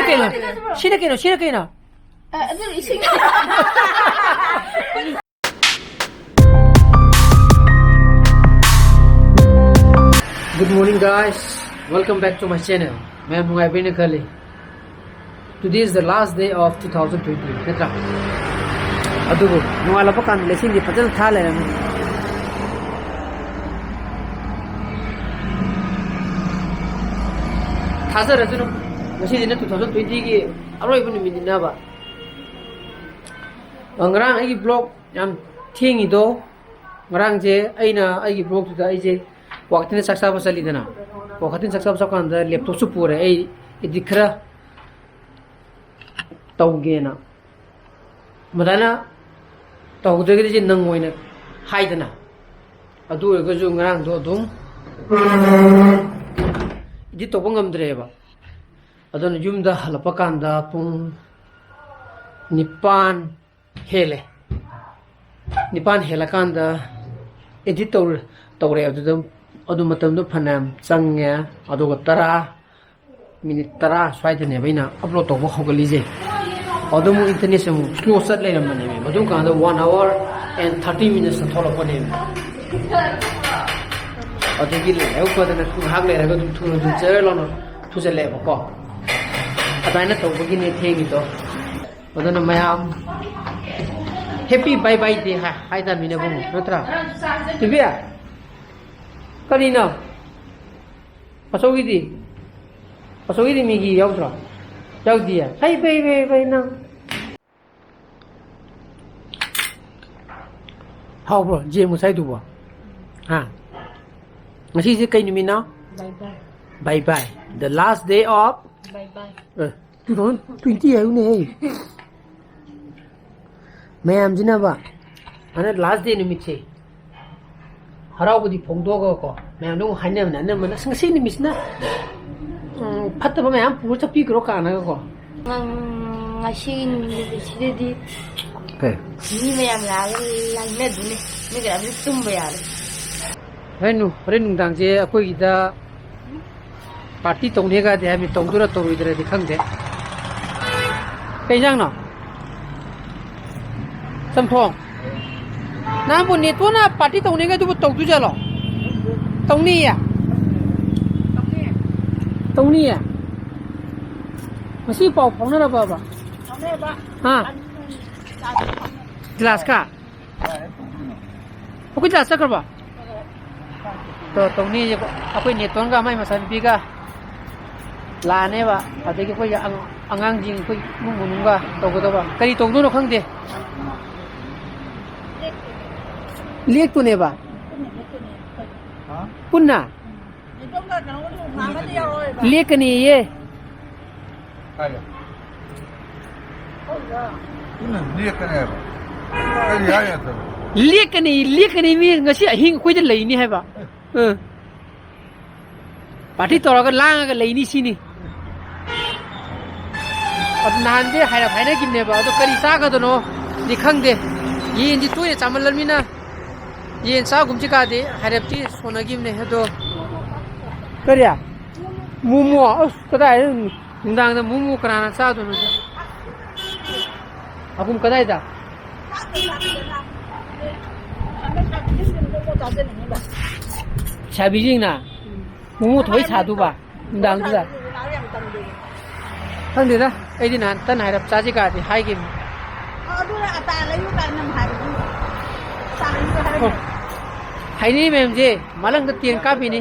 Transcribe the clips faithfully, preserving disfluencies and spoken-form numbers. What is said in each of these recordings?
ꯀꯩꯅꯣ? ꯁꯤꯅ ꯀꯩꯅꯣ? ꯁꯤꯅ ꯀꯩꯅꯣ? ꯑ, ꯑꯗꯨ ꯏꯁꯤꯡ꯫ Good morning, guys. Welcome back to my channel. ꯃꯌꯥꯝ ꯅꯨꯡꯉꯥꯏꯕ꯭ꯔꯥꯅ ꯈꯜꯂꯤ꯫ Today is the last day of two thousand twenty, ꯅꯠꯇ꯭ꯔꯥ? ꯑꯗꯨꯕꯨ ꯅꯣꯡꯉꯥꯜꯂꯛꯄ ꯀꯥꯟꯗ ꯂꯩꯆꯤꯟꯗꯤ ꯐꯖꯅ ꯊꯥ ꯂꯩꯔꯝꯃꯤ꯫ ꯊꯥꯖꯔꯁꯅꯨ, ꯉꯁꯤꯁꯤꯅ two thousand twenty ꯒꯤ ꯑꯔꯣꯏꯕ ꯅꯨꯃꯤꯠꯅꯤꯅꯕ꯫ ꯑ, ꯉꯔꯥꯡ ꯑꯩꯒꯤ vlog ꯌꯥꯝ ꯊꯦꯡꯉꯤꯗꯣ, ꯉꯔꯥꯡꯁꯦ ꯑꯩꯅ ꯑꯩꯒꯤ vlogꯇꯨꯗ ꯑꯩꯁꯦ ꯋꯥꯀꯤꯡꯗ ꯆꯥꯛ ꯆꯥꯕ ꯆꯠꯂꯤꯗꯅ, ꯋꯥꯀꯤꯡ ꯆꯥꯛ ꯆꯥꯕ ꯆꯠꯀꯥꯟꯗ laptopꯁꯨ ꯄꯨꯔꯦ, ꯑꯩ edit ꯈꯔ ꯇꯧꯒꯦꯅ꯫ ꯃꯗꯥꯏꯅ ꯇꯧꯍꯧꯗ꯭ꯔꯒꯗꯤ ꯁꯤ ꯅꯪ ꯑꯣꯏꯅ ꯍꯥꯏꯗꯅ꯫ ꯑꯗꯨ ꯑꯣꯏꯔꯒꯁꯨ ꯉꯔꯥꯡꯗꯣ ꯑꯗꯨꯝ edit ꯇꯧꯕ ꯉꯝꯗ꯭ꯔꯦꯕ꯫ ꯑꯗꯨꯅ ꯌꯨꯝꯗ ꯍꯜꯂꯛꯄ ꯀꯥꯟꯗ ꯄꯨꯡ ꯅꯤꯄꯥꯟ ꯍꯦꯜꯂꯦ꯫ ꯅꯤꯄꯥꯟ ꯍꯦꯜꯂꯀꯥꯟꯗ edit ꯇꯧꯔꯦ, ꯇꯧꯔꯦ꯫ ꯑꯗꯨꯗ, ꯑꯗꯨ ꯃꯇꯝꯗꯣ ꯐꯅꯌꯥꯝ ꯆꯪꯉꯦ꯫ ꯑꯗꯨꯒ ꯇꯔꯥ, minute ꯇꯔꯥ ꯁ꯭ꯋꯥꯏꯗꯅꯦꯕ ꯑꯩꯅ upload ꯇꯧꯕ ꯍꯧꯒꯠꯂꯤꯁꯦ꯫ ꯑꯗꯨ ꯑꯃꯨꯛ internetꯁꯦ ꯑꯃꯨꯛ slow ꯆꯠ ꯂꯩꯔꯝꯕꯅꯦꯕ꯫ ꯃꯗꯨ ꯀꯥꯟꯗ one hour and thirty minutesꯇ ꯊꯣꯛꯂꯛꯄꯅꯦꯕ꯫ ꯑꯗꯒꯤ ꯂꯥꯏꯕꯛ ꯐꯗꯅ ꯉꯥꯏꯍꯥꯛ ꯂꯩꯔꯒ ꯑꯗꯨꯝ ꯊꯨꯅ ꯑꯗꯨꯝ ꯆꯔ ꯂꯥꯎꯅ ꯊꯨꯖꯜꯂꯛꯑꯦꯕꯀꯣ꯫ ꯑꯗꯨꯃꯥꯏꯅ ꯇꯧꯕꯒꯤꯅꯦ ꯊꯦꯡꯉꯤꯗꯣ꯫ ꯑꯗꯨꯅ ꯃꯌꯥꯝ happy bye bye day ꯍꯥꯏ, ꯍꯥꯏ ꯇꯥꯃꯤꯅꯦ ꯕꯨꯡꯉꯣ, ꯅꯠꯇ꯭ꯔꯥ? ꯏꯕꯦ, ꯀꯔꯤꯅꯣ? ꯑꯆꯧꯒꯤꯗꯤ? ꯑꯆꯧꯒꯤꯗꯤ ꯃꯤꯒꯤ ꯌꯥꯎꯗ꯭ꯔꯣ? ꯌꯥꯎꯗꯤꯌꯦ? ꯐꯩ, ꯐꯩ, ꯐꯩ, ꯐꯩ, ꯅꯪ꯫ ꯍꯥꯎꯕ꯭ꯔꯣ, ꯖꯦꯝ ꯉꯁꯥꯏꯗꯨꯕꯣ? ꯍꯥ? ꯉꯁꯤꯁꯦ ꯀꯩ ꯅꯨꯃꯤꯠꯅꯣ? Bye bye. Bye bye. The last day of, bye bye. A, two thousand twenty ꯍꯥꯏꯌꯨꯅꯦꯍꯦ꯫ ꯃꯌꯥꯝꯁꯤꯅꯕ, ꯍꯟꯗꯛ last day ꯅꯨꯃꯤꯠꯁꯦ, ꯍꯔꯥꯎꯕꯗꯤ ꯐꯣꯡꯗꯣꯛꯑꯒꯀꯣ, ꯃꯌꯥꯝꯗ ꯑꯃꯨꯛ ꯍꯥꯏꯅꯕꯅꯦ, ꯑꯅꯝꯕꯅ, "ꯑꯁ, ꯉꯁꯤ ꯅꯨꯃꯤꯠꯁꯤꯅ, ꯎꯝ, ꯐꯠꯇꯕ ꯃꯌꯥꯝ ꯄꯨꯔ ꯆꯠꯄꯤꯈ꯭ꯔꯣ" ꯀꯥꯏꯅꯒꯀꯣ꯫ ꯉ-, ꯉꯁꯤꯒꯤ ꯅꯨꯃꯤꯠꯁꯤꯗꯗꯤ ꯀꯩ? ꯃꯤ ꯃꯌꯥꯝ ꯂꯥꯛꯑꯒ ꯂꯥꯡꯅꯗꯣꯏꯅꯦ, ꯃꯤ ꯀꯅꯥꯝꯁꯨ ꯇꯨꯝꯕ ꯌꯥꯔꯣꯏ꯫ ꯍꯣꯔꯦꯟ ꯅꯨ-, ꯍꯣꯔꯦꯟ ꯅꯨꯡꯗꯥꯡꯁꯦ ꯑꯩꯈꯣꯏꯒꯤꯗ party ꯇꯧꯅꯦꯒꯗꯤ ꯍꯥꯏꯕꯅꯤ, ꯇꯧꯗꯣꯏꯔꯥ ꯇꯧꯔꯣꯏꯗ꯭ꯔꯗꯤ ꯈꯪꯗꯦ꯫ ꯀꯩ ꯏꯟꯖꯥꯡꯅꯣ? ꯆꯝꯊꯣꯡ꯫ ꯅꯍꯥꯟꯕꯨ ꯅꯦꯇꯣꯅ ꯄꯥꯔꯇꯤ ꯇꯧꯅꯤꯡꯉꯩꯗꯨꯕꯨ ꯇꯧꯗꯣꯏꯖꯥꯠꯂꯣ? ꯇꯧꯅꯤꯌꯦ? ꯇꯧꯅꯤꯌꯦ? ꯉꯁꯤ ꯄꯥꯎ ꯐꯥꯎꯅꯔꯕꯕ? ꯐꯥꯎꯅꯔꯕ? ꯍꯥ? ꯒꯤꯂꯥꯁꯀ? ꯑꯩꯈꯣꯏ ꯀ꯭ꯂꯥꯁ ꯆꯠꯈ꯭ꯔꯕꯣ? ꯇꯣ, ꯇꯧꯅꯤ꯫ ꯑꯩꯈꯣꯏ ꯅꯦꯇꯣꯟꯒ ꯃꯥꯏ ꯃꯆꯥꯅꯨꯄꯤꯒ ꯂꯥꯛꯑꯅꯦꯕ꯫ ꯑꯗꯒꯤ ꯑꯩꯈꯣꯏ ꯑꯉ-, ꯑꯉꯥꯡꯁꯤꯡ, ꯑꯩꯈꯣꯏ ꯏꯃꯨꯡ ꯃꯅꯨꯡꯒ ꯇꯧꯒꯗꯕ꯫ ꯀꯔꯤ ꯇꯧꯗꯣꯏꯅꯣ ꯈꯪꯗꯦ꯫ ꯂꯦꯛꯇꯣꯏꯅꯦꯕ꯫ ꯄꯨꯟꯅ? ꯂꯦꯛꯀꯅꯤꯌꯦ꯫ ꯀꯥꯏꯗ? ꯄꯨꯟꯅ ꯂꯦꯛꯀꯅꯦꯕ꯫ ꯀꯔꯤ ꯍꯥꯏ ꯅꯠꯇꯕ? ꯂꯦꯛꯀꯅꯤ, ꯂꯦꯛꯀꯅꯤ ꯃꯤ ꯉꯁꯤ ꯑꯍꯤꯡ ꯑꯩꯈꯣꯏꯗ ꯂꯩꯅꯤ ꯍꯥꯏꯕ꯫ ꯑ꯫ ꯄꯥꯔꯇꯤ ꯇꯧꯔꯒ ꯂꯥꯡꯉꯒ ꯂꯩꯅꯤ ꯁꯤꯅꯤ꯫ ꯑꯗꯨ ꯅꯍꯥꯟꯗꯤ ꯍꯥꯏꯔꯞ ꯍꯥꯏꯅꯈꯤꯕꯅꯦꯕ, ꯑꯗꯣ ꯀꯔꯤ ꯆꯥꯒꯗꯣꯏꯅꯣ ꯗꯤ ꯈꯪꯗꯦ꯫ ꯌꯦꯟꯗꯤ ꯇꯣꯏꯅ ꯆꯥꯃꯜꯂꯝꯅꯤꯅ ꯌꯦꯟ ꯆꯥꯒꯨꯝꯁꯤ ꯀꯥꯗꯤ ꯍꯥꯏꯔꯞꯇꯤ ꯁꯣꯟꯅꯈꯤꯕꯅꯦ ꯑꯗꯣ꯫ ꯀꯔꯤ? ꯃꯣꯃꯣ? ꯑꯁ, ꯀꯗꯥꯏꯗ ꯅꯨꯡꯗꯥꯡꯗ ꯃꯣꯃꯣ ꯀꯅꯥꯅ ꯆꯥꯗꯣꯏꯅꯣꯗ? ꯑꯍꯨꯝ ꯀꯗꯥꯏꯗ? ꯁꯥꯕꯤꯁꯤꯡꯅ ꯃꯣꯃꯣ ꯊꯣꯏ ꯁꯥꯗꯨꯕ ꯅꯨꯡꯗꯥꯡꯗꯨꯗ? ꯈꯪꯗꯦꯗ, ꯑꯩꯗꯤ ꯅꯍꯥꯟ ꯇꯟ ꯍꯥꯏꯔꯞ ꯆꯥꯁꯤ ꯀꯥꯗꯤ ꯍꯥꯏꯈꯤꯕꯅꯤ꯫ ꯑꯗꯨꯅ ꯑꯇꯥ ꯂꯩꯌꯨ ꯀꯥꯏꯅ ꯅꯪ ꯍꯥꯏꯕꯗꯨ꯫ ꯑꯇꯥ ꯂꯩꯌꯨ ꯍꯥꯏꯔꯝꯃꯦ꯫ ꯍꯥꯏꯅꯤ ꯃꯌꯥꯝꯁꯦ ꯃꯂꯪꯗ ꯇꯦꯟ ꯀꯥꯞꯄꯤꯅꯤ꯫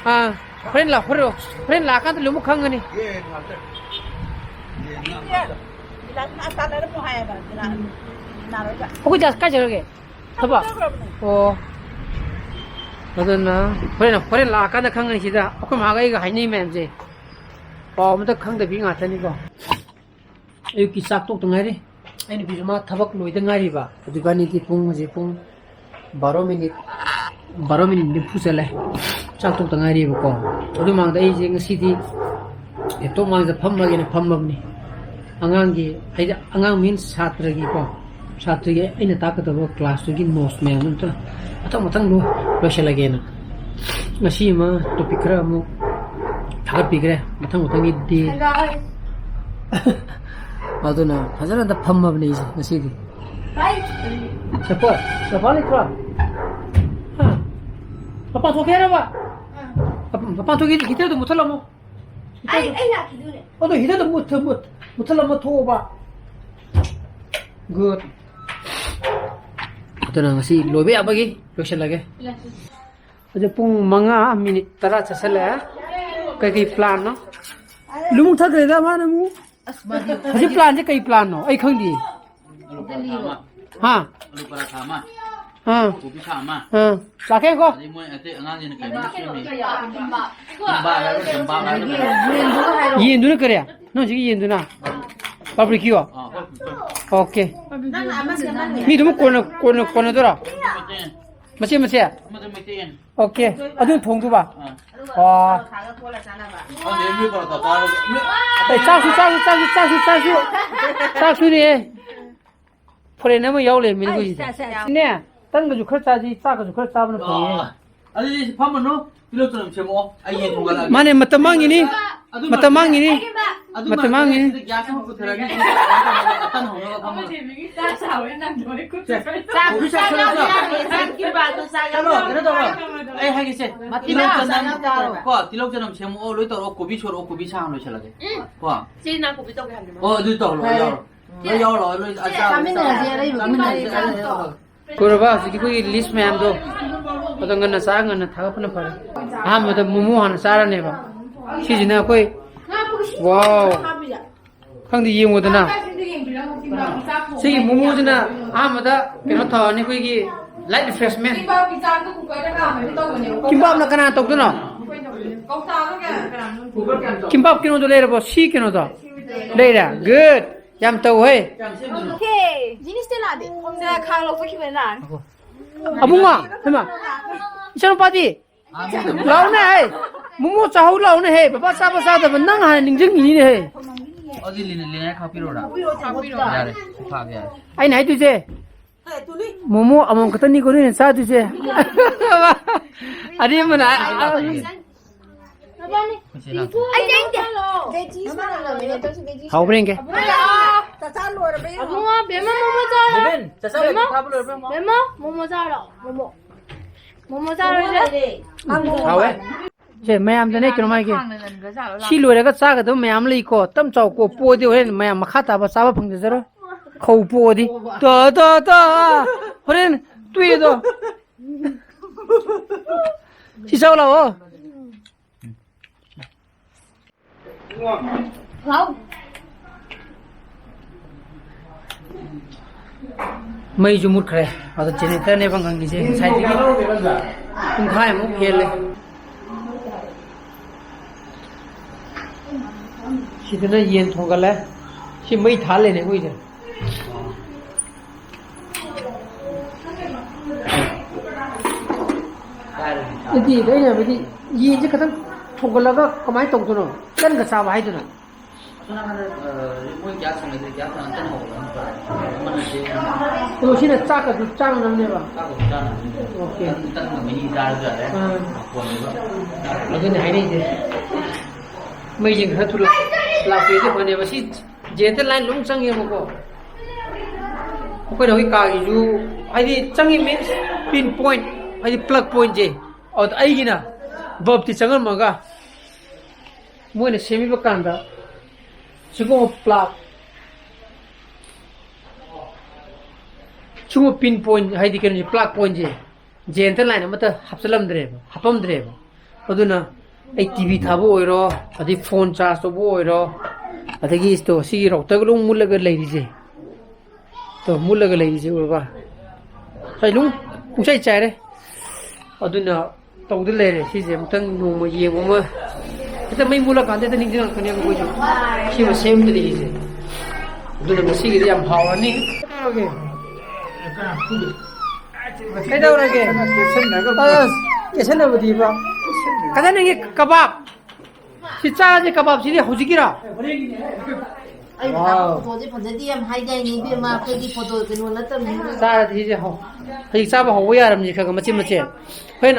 ꯑꯥ, ꯍꯣꯔꯦꯟ ꯂꯥꯛ-, ꯍꯣꯔꯦꯟ, ꯍꯣꯔꯦꯟ ꯂꯥꯛꯑꯀꯥꯟꯗ ꯂꯣꯏꯅꯃꯛ ꯈꯪꯒꯅꯤ꯫ ꯒꯤꯂꯥꯁꯅ ꯑꯇꯥ ꯂꯩꯔꯝꯃꯣ ꯍꯥꯏꯌꯦꯕ, ꯒꯤꯂꯥꯁ ꯅꯥꯔꯣꯏꯕ꯫ ꯑꯩꯈꯣꯏ ꯒ꯭ꯌꯥꯁ ꯀꯥꯏ ꯆꯠꯈ꯭ꯔꯒꯦ? ꯊꯕꯛ? ꯆꯠꯈ꯭ꯔꯕꯅꯦ꯫ ꯑꯣ꯫ ꯑꯗꯨꯅ ꯍꯣꯔꯦꯟ, ꯍꯣꯔꯦꯟ ꯂꯥꯛꯑꯀꯥꯟꯗ ꯈꯪꯒꯅꯤ ꯁꯤꯗ꯫ ꯑꯩꯈꯣꯏ ꯃꯥꯒ ꯑꯩꯒ ꯍꯥꯏꯅꯩ ꯃꯌꯥꯝꯁꯦ꯫ ꯄꯥꯎ ꯑꯃꯇ ꯈꯪꯗꯕꯤ ꯉꯥꯛꯇꯅꯤꯀꯣ꯫ ꯑꯌꯨꯛꯀꯤ ꯆꯥꯛ ꯇꯣꯛꯇ ꯉꯥꯏꯔꯤ꯫ ꯑꯩ ꯅꯨꯄꯤꯁꯨ ꯃꯥ ꯊꯕꯛ ꯂꯣꯏꯗ ꯉꯥꯏꯔꯤꯕ꯫ ꯍꯧꯖꯤꯛ ꯏꯕꯥꯅꯤꯗꯤ ꯄꯨꯡ, ꯍꯧꯖꯤꯛ ꯄꯨꯡ ꯕꯥꯔꯣ ꯃꯤꯅꯤꯠ, ꯕꯥꯔꯣ ꯃꯤꯅꯤꯠ ꯅꯤꯐꯨ ꯆꯠꯂꯦ꯫ ꯆꯥꯛ ꯇꯣꯛꯇ ꯉꯥꯏꯔꯤꯕꯀꯣ꯫ ꯑꯗꯨ ꯃꯃꯥꯡꯗ ꯑꯩꯁꯦ ꯉꯁꯤꯗꯤ laptop ꯃꯥꯡꯗ ꯐꯝꯃꯒꯦꯅ ꯐꯝꯃꯕꯅꯤ꯫ ꯑꯉꯥꯡꯒꯤ, ꯍꯥꯏꯗꯤ ꯑꯉꯥꯡ means ꯁꯥꯇ꯭ꯔꯒꯤꯀꯣ, ꯁꯥꯇ꯭ꯔꯒꯤ ꯑꯩꯅ ꯇꯥꯛꯀꯗꯕ class ꯇꯨꯒꯤ notes ꯃꯌꯥꯝꯗꯣ ꯑꯝꯇ ꯃꯊꯪ ꯃꯊꯪ ꯂꯣꯏ-, ꯂꯣꯏꯁꯤꯜꯂꯒꯦꯅ꯫ ꯉꯁꯤ ꯑꯃ topic ꯈꯔ ꯑꯃꯨꯛ ꯊꯥꯒꯠꯄꯤꯈ꯭ꯔꯦ꯫ ꯃꯊꯪ ꯃꯊꯪꯒꯤꯗꯤ ꯑꯗꯨꯅ ꯐꯖꯅ ꯑꯝꯇ ꯐꯝꯃꯕꯅꯦ ꯑꯩꯁꯦ ꯉꯁꯤꯗꯤ꯫ ꯆꯠꯄ, ꯆꯠꯄ ꯂꯩꯇ꯭ꯔꯣ? ꯍꯥ? ꯃꯄꯥꯟ ꯊꯣꯛꯀꯦ ꯍꯥꯏꯔꯕ? ꯃꯄꯥꯟ ꯊꯣꯛꯀꯦ, ꯍꯤꯇꯔꯗꯣ ꯃꯨꯠꯊꯠꯂꯝꯃꯣ꯫ ꯑꯩ, ꯑꯩ ꯂꯥꯛꯈꯤꯗꯣꯏꯅꯦ꯫ ꯑꯗꯣ ꯍꯤꯇꯔꯗꯣ ꯃꯨꯠꯊ-, ꯃꯨꯠ-, ꯃꯨꯠꯊꯠꯂꯝꯃ ꯊꯣꯛꯑꯣꯕ꯫ Good. ꯑꯗꯨꯅ ꯉꯁꯤ ꯂꯣꯏꯕ ꯌꯥꯕꯒꯤ ꯂꯣꯏꯁꯤꯜꯂꯒꯦ꯫ ꯍꯧꯖꯤꯛ ꯄꯨꯡ ꯃꯉꯥ ꯃꯤꯅꯤꯠ ꯇꯔꯥ ꯆꯠꯁꯜꯂꯛꯑꯦ꯫ ꯀꯩꯀꯩ plan ꯅꯣ? ꯂꯨꯃꯨꯛ ꯊꯛꯈ꯭ꯔꯦꯗ ꯃꯥꯅ ꯑꯃꯨꯛ꯫ ꯍꯧꯖꯤꯛ plan ꯁꯦ ꯀꯩ plan ꯅꯣ? ꯑꯩ ꯈꯪꯗꯦ꯫ ꯑꯂꯨ ꯄꯔꯥꯊꯥ ꯑꯃ꯫ ꯍꯥ? ꯑꯂꯨ ꯄꯔꯥꯊꯥ ꯑꯃ꯫ ꯑꯥ꯫ ꯀꯣꯕꯤ ꯁꯥꯛ ꯑꯃ꯫ ꯑꯥ꯫ ꯂꯥꯛꯀꯦꯀꯣ꯫ ꯑꯗꯩ ꯃꯣꯏ ꯑꯇꯩ ꯑꯉꯥꯡꯁꯤꯡꯅ ꯀꯩꯅꯣ ꯁꯦꯝꯃꯤ? ꯀꯤꯝꯕꯥꯞ ꯍꯥꯏꯕ꯭ꯔꯥ, ꯀꯤꯝꯕꯥꯞ ꯍꯥꯏꯕ꯭ꯔꯥ ꯀꯩꯅꯣ? ꯌꯦꯟꯗꯨꯅ ꯀꯔꯤ? ꯅꯪ ꯍꯧꯖꯤꯛꯀꯤ ꯌꯦꯟꯗꯨꯅ? ꯕꯥꯔꯕꯤꯀ꯭ꯌꯨ? ꯑꯥ, ꯕꯥꯔꯕꯤꯀ꯭ꯌꯨ꯫ ꯑꯣꯀꯦ꯫ ꯅꯪ ꯑꯃ ꯁꯦꯝꯍꯜꯂꯦ꯫ ꯃꯤ ꯑꯗꯨꯝ ꯀꯣꯟꯅ, ꯀꯣꯟꯅ, ꯀꯣꯟꯅꯗꯣꯏꯔꯣ? ꯃꯆꯦꯠ ꯃꯆꯦꯠ꯫ ꯃꯆꯦꯠ ꯃꯆꯦꯠ? ꯑꯃꯗ ꯃꯩꯇꯩ ꯌꯦꯟ꯫ ꯑꯣꯀꯦ꯫ ꯑꯗꯨꯝ ꯊꯣꯡꯗꯨꯕ? ꯑꯥ꯫ ꯑꯣ꯫ ꯈꯪꯗꯦ, ꯃꯤ ꯄꯔꯣꯊꯥ ꯆꯥꯔꯒ, ꯃꯤ ꯑꯇꯩ ꯆꯥꯁꯨ, ꯆꯥꯁꯨ, ꯆꯥꯁꯨ, ꯆꯥꯁꯨ, ꯆꯥꯁꯨ꯫ ꯆꯥꯁꯨꯅꯦ꯫ Foreign ꯑꯃ ꯌꯥꯎ ꯂꯩꯔꯝꯃꯦ ꯑꯩꯈꯣꯏꯁꯤꯗ꯫ ꯆꯥ, ꯆꯥ, ꯆꯥ꯫ ꯅꯦ, ꯇꯟꯒꯁꯨ ꯈꯔ ꯆꯥꯁꯤ, ꯆꯥꯛꯀꯁꯨ ꯈꯔ ꯆꯥꯕꯅ ꯐꯩꯌꯦ꯫ ꯑꯥ꯫ ꯑꯗꯨꯗꯤ ꯐꯝꯃꯅꯨ, ꯇꯤꯜꯍꯧ ꯆꯅꯝ ꯁꯦꯝꯃꯛꯑꯣ꯫ ꯑꯩ ꯌꯦꯟ ꯊꯣꯡꯒꯠꯂꯛꯑꯒꯦ꯫ ꯃꯥꯅꯦ, ꯃꯇꯝ ꯃꯥꯡꯉꯤꯅꯤ꯫ ꯑꯗꯨ ꯃꯇꯝ ꯃꯥꯡꯉꯤꯅꯤ꯫ ꯑꯗꯨ ꯃꯇꯝ ꯃꯥꯡꯉꯤꯅꯤ꯫ ꯁꯤꯗ gas ꯑꯃ ꯄꯨꯊꯔꯒꯅꯤ꯫ ꯁꯤꯗ ꯆꯥꯛ ꯊꯣꯡꯅꯕ ꯐꯝꯃꯒ꯫ ꯆꯥꯛ ꯀꯣꯕꯤ ꯁꯥꯛ ꯈꯔ ꯆꯥ-, ꯆꯥꯛ ꯀꯤꯝꯕꯥꯞꯇꯣ ꯆꯥ ꯆꯠꯂꯣ, ꯌꯥꯎꯗ꯭ꯔꯣ? ꯀꯩꯅꯣ ꯇꯧꯔꯣ꯫ ꯑꯩ ꯍꯥꯏꯒꯦꯁꯦ꯫ ꯃꯇꯤꯜ ꯇꯤꯜꯍꯧ ꯆꯅꯝ ꯆꯥꯔꯣ꯫ ꯀꯣ, ꯇꯤꯜꯍꯧ ꯆꯅꯝ ꯁꯦꯝꯃꯛꯑꯣ, ꯂꯣꯏ ꯇꯧꯔꯛꯑꯣ, ꯀꯣꯕꯤ ꯁꯣꯏꯔꯛꯑꯣ, ꯀꯣꯕꯤ ꯁꯥꯡꯅ ꯂꯣꯏꯁꯤꯜꯂꯒꯦ꯫ ꯎꯝ꯫ ꯀꯣ꯫ ꯆꯦ ꯅꯥꯀꯨꯞꯄꯤ ꯇꯧꯒꯦ ꯍꯥꯏꯕꯅꯦ꯫ ꯑꯣ, ꯑꯗꯨ ꯇꯧꯍꯜꯂꯣ, ꯆꯦ꯫ ꯌꯥꯎꯔꯣ꯫ ꯂꯣꯏ ꯌꯥꯎꯔꯣ, ꯂꯣꯏ ꯆꯥ-, ꯆꯥꯃꯤꯟꯅꯔꯁꯦ, ꯑꯔꯩꯕ ꯆꯥꯃꯤꯟꯅꯔꯁꯦ, ꯃꯈꯩ꯫ ꯑꯔꯩꯕ ꯃꯈꯩ꯫ ꯀꯣꯏꯔꯕ ꯍꯧꯖꯤꯛꯀꯤ ꯑꯩꯈꯣꯏꯒꯤ list ꯃꯌꯥꯝꯗꯣ ꯑꯗꯣ ꯉꯟꯅ ꯆꯥ ꯉꯟꯅ ꯊꯥꯒꯠꯄꯅ ꯐꯔꯦ꯫ ꯑꯍꯥꯟꯕꯗ ꯃꯣꯃꯣ ꯍꯥꯟꯅ ꯆꯥꯔꯅꯦꯕ꯫ ꯁꯤꯁꯤꯅ ꯑꯩꯈꯣꯏ, wow꯫ ꯈꯪꯗꯦ, ꯌꯦꯡꯉꯨꯗꯅ꯫ ꯁꯤꯒꯤ ꯃꯣꯃꯣꯁꯤꯅ ꯑꯍꯥꯟꯕꯗ ꯀꯩꯅꯣ ꯇꯧꯔꯅꯤ, ꯑꯩꯈꯣꯏꯒꯤ light refreshment꯫ ꯀꯤꯝꯕꯥꯞꯅ ꯀꯅꯥ ꯇꯧꯗꯣꯏꯅꯣ? ꯀꯤꯝꯕꯥꯞ ꯀꯩꯅꯣꯗꯣ ꯂꯩꯔꯕꯣ? ꯁꯤ ꯀꯩꯅꯣꯗꯣ? ꯂꯩꯔꯦ? Good꯫ ꯌꯥꯝ ꯇꯧ ꯍꯦ꯫ ꯍꯦ, ꯖꯤꯅꯤꯁꯇ ꯂꯥꯛꯑꯗꯤ꯫ ꯁꯦ, ꯈꯥꯡ ꯂꯧꯊꯣꯛꯈꯤꯕꯅ ꯂꯥꯛꯑꯅꯤ꯫ ꯑꯕꯨꯡꯉꯣ, ꯍꯩꯃꯥ꯫ ꯏꯆꯥꯅꯨꯄꯥꯗꯤ? ꯂꯥꯎꯅꯦ ꯍꯦ꯫ ꯃꯣꯃꯣ ꯆꯥꯍꯧ ꯂꯥꯎꯅꯦ ꯍꯦ꯫ ꯕꯕꯥ ꯆꯥꯕ ꯆꯥꯗꯕ ꯅꯪ ꯍꯥꯟꯅ ꯅꯤꯡꯁꯤꯡꯉꯤꯅꯤꯅꯦ ꯍꯦ꯫ ꯑꯗꯨꯗꯤ ꯂꯤꯅ, ꯂꯤꯅ ꯈꯥꯛꯄꯤꯔꯣꯔꯥ? ꯌꯥꯔꯦ, ꯁꯤ ꯐꯥꯕ ꯌꯥꯔꯦ꯫ ꯑꯩꯅ ꯍꯥꯏꯗꯣꯏꯁꯦ, ꯃꯣꯃꯣ ꯑꯃꯃꯝ ꯈꯛꯇꯅꯤꯀꯣ ꯅꯣꯏꯅ ꯆꯥꯗꯣꯏꯁꯦ꯫ ꯑꯔꯦꯝꯕꯅ, ꯑ, ꯑ, ꯑꯩ ꯆꯥꯅꯤꯡꯗꯦ꯫ ꯍꯥꯎꯕ꯭ꯔꯥ ꯌꯦꯡꯒꯦ꯫ ꯆꯥ ꯂꯣꯏꯔꯕ ꯌꯦꯡꯉꯣ꯫ ꯑꯕꯨꯡꯉꯣ, ꯕꯦꯝꯃ, ꯃꯣꯃꯣ ꯆꯥꯔꯣ꯫ ꯕꯦꯕꯦꯟ, ꯆꯆꯥ ꯂꯣꯏꯔꯗꯤ ꯕꯦꯝꯃ, ꯐꯥꯕ ꯂꯣꯏꯔꯕ ꯌꯦꯡꯉꯣ꯫ ꯕꯦꯝꯃ, ꯃꯣꯃꯣ ꯆꯥꯔꯣ꯫ ꯃꯣꯃꯣ꯫ ꯃꯣꯃꯣ ꯆꯥꯔꯣ, ꯏꯆꯦ꯫ ꯍꯥꯎꯋꯦ꯫ ꯁꯦ, ꯃꯌꯥꯝꯗꯅꯦ ꯀꯩꯅꯣꯝ ꯍꯥꯏꯒꯦ꯫ ꯁꯤ ꯂꯣꯏꯔꯒ ꯆꯥꯒꯗꯕ ꯃꯌꯥꯝ ꯂꯩꯀꯣ꯫ ꯇꯞ ꯆꯥꯎꯀꯣ꯫ ꯄꯣꯛꯑꯗꯤ ꯍꯣꯔꯦꯟ ꯃꯌꯥꯝ ꯃꯈꯥ ꯇꯥꯕ ꯆꯥꯕ ꯐꯪꯖꯔꯣꯏ꯫ ꯈꯧ ꯄꯣꯛꯑꯗꯤ꯫ ꯇꯥ, ꯇꯥ, ꯇꯥ꯫ ꯍꯣꯔꯦꯟ ꯇꯣꯛꯑꯦꯗꯣ꯫ ꯁꯤ ꯆꯥꯎ ꯂꯥꯛꯑꯣ꯫ ꯍꯥꯎ꯫ ꯃꯩꯁꯨ ꯃꯨꯠꯈ꯭ꯔꯦ꯫ ꯑꯗꯣ generatorꯅꯦꯕ ꯉꯪꯉꯤꯁꯦ ꯉꯁꯥꯏꯗꯒꯤ꯫ ꯄꯨꯡꯈꯥꯏꯃꯨꯛ ꯍꯦꯜꯂꯦ꯫ ꯁꯤꯗꯅ ꯌꯦꯟ ꯊꯣꯡꯒꯠꯂꯦ꯫ ꯁꯤ ꯃꯩ ꯊꯥꯜꯂꯦꯅꯦ ꯑꯩꯈꯣꯏꯁꯦ꯫ ꯅꯠꯇꯦ, ꯑꯩꯅ ꯍꯥꯏꯕꯗꯤ ꯌꯦꯟꯁꯦ ꯈꯤꯇꯪ ꯊꯣꯡꯒꯠꯂꯒ ꯀꯃꯥꯏꯅ ꯇꯧꯗꯣꯏꯅꯣ? ꯇꯟꯒ ꯆꯥꯕ ꯍꯥꯏꯗꯨꯅ? ꯑꯁꯣꯝ ꯅꯥꯀꯟꯗ, ꯑ, ꯃꯣꯏ gas ꯊꯣꯡꯅꯗ꯭ꯔꯤ, gas ꯊꯣꯡꯅ ꯇꯟ ꯍꯧꯕꯅ ꯐꯔꯦ꯫ ꯑꯃꯅ ꯆꯦꯡ ꯑꯗꯣ ꯁꯤꯅ ꯆꯥꯛꯀꯁꯨ ꯆꯥꯅꯅꯕꯅꯦꯕ? ꯆꯥꯛꯀꯁꯨ ꯆꯥꯅꯕꯅꯦ꯫ OK꯫ ꯇꯟ, ꯇꯟꯒ ꯃꯍꯤ ꯆꯥꯔꯁꯨ ꯌꯥꯔꯦ꯫ ꯑꯥ꯫ ꯃꯐꯣꯟꯅꯦꯕ꯫ ꯑꯗꯨꯅꯦ ꯍꯥꯏꯅꯩꯁꯦ꯫ ꯃꯩꯁꯤꯡ ꯈꯔ ꯊꯨꯅ ꯂꯥꯛꯄꯤꯔꯗꯤ ꯐꯅꯦꯕ꯫ ꯁꯤ generator line ꯂꯣꯏ ꯆꯪꯉꯦꯕꯀꯣ꯫ ꯑꯩꯈꯣꯏꯅ ꯍꯧꯖꯤꯛ ꯀꯥꯒꯤꯁꯨ, ꯍꯥꯏꯗꯤ, ꯆꯪꯉꯤ means pin point, ꯍꯥꯏꯗꯤ, plug pointꯁꯦ꯫ ꯑꯗꯨꯗ ꯑꯩꯒꯤꯅ bulbꯇꯤ ꯆꯪꯉꯝꯃꯒ, ꯃꯣꯏꯅ ꯁꯦꯝꯕꯤꯕ ꯀꯥꯟꯗ ꯁꯤꯒꯨꯝꯕ plug, ꯁꯤꯒꯨꯝꯕ pin point, ꯍꯥꯏꯗꯤ, ꯀꯩꯅꯣꯁꯦ, plug pointꯁꯦ generator line ꯑꯃꯠꯇ ꯍꯥꯞꯆꯤꯜꯂꯝꯗ꯭ꯔꯦꯕ, ꯍꯥꯞꯄꯝꯗ꯭ꯔꯦꯕ꯫ ꯑꯗꯨꯅ ꯑꯩ TV ꯊꯥꯕ ꯑꯣꯏꯔꯣ, ꯑꯗꯩ phone charge ꯇꯧꯕ ꯑꯣꯏꯔꯣ, ꯑꯗꯒꯤ ꯁꯤꯒꯤ routerꯒ ꯂꯣꯏ ꯃꯨꯠꯂꯒ ꯂꯩꯔꯤꯁꯦ꯫ ꯇꯣ, ꯃꯨꯠꯂꯒ ꯂꯩꯔꯤꯁꯦ ꯎꯔꯕ? ꯉꯁꯥꯏ ꯑꯗꯨꯝ ꯄꯨꯡꯆꯥꯏ ꯆꯥꯏꯔꯦ꯫ ꯑꯗꯨꯅ ꯇꯧꯗ ꯂꯩꯔꯦ ꯁꯤꯁꯦ꯫ ꯑꯃꯨꯛꯇꯪ ꯅꯣꯡꯃ ꯌꯦꯡꯕ ꯑꯃ, ꯍꯦꯛꯇ ꯃꯩ ꯃꯨꯠꯂꯀꯥꯟꯗ ꯍꯦꯛꯇ ꯅꯤꯡꯁꯤꯡꯉꯛꯀꯅꯦꯕ ꯑꯩꯈꯣꯏꯁꯨ꯫ ꯁꯤꯃ ꯁꯦꯝꯗ꯭ꯔꯤ ꯑꯩꯁꯦ꯫ ꯑꯗꯨꯅ ꯉꯁꯤꯒꯤꯗꯤ ꯌꯥꯝ ꯍꯥꯎꯔꯅꯤ꯫ ꯀꯩꯗꯧꯔꯒꯦ? ꯀꯩꯗꯧꯔꯒꯦ? ꯑꯁ, ꯀꯦꯁꯟꯅꯕꯗꯤꯕ꯫ ꯀꯗꯥꯏ ꯅꯪꯒꯤ ꯀꯕꯥꯕ? ꯁꯤ ꯆꯥꯁꯦ, ꯀꯕꯥꯕꯁꯤꯗꯤ ꯍꯧꯖꯤꯛꯀꯤꯔꯥ? ꯑꯩ ꯋꯥꯎ꯫ Photoꯁꯦ ꯐꯖꯗꯦ ꯌꯥꯝ ꯍꯥꯏꯗꯥꯏꯅꯦ, ꯏꯕꯦꯝꯃ? ꯑꯩꯈꯣꯏꯗꯤ photo ꯀꯩꯅꯣ ꯅꯠꯇꯕꯅꯤꯅ꯫ ꯆꯥꯔꯗꯤ ꯁꯤꯁꯦ ꯍꯧ-, ꯍꯧꯖꯤꯛ ꯆꯥꯕ ꯍꯧꯕ ꯌꯥꯔꯕꯅꯤ, ꯈꯔ ꯈꯔ ꯃꯆꯦꯠ ꯃꯆꯦꯠ꯫ ꯍꯣꯔꯦꯟ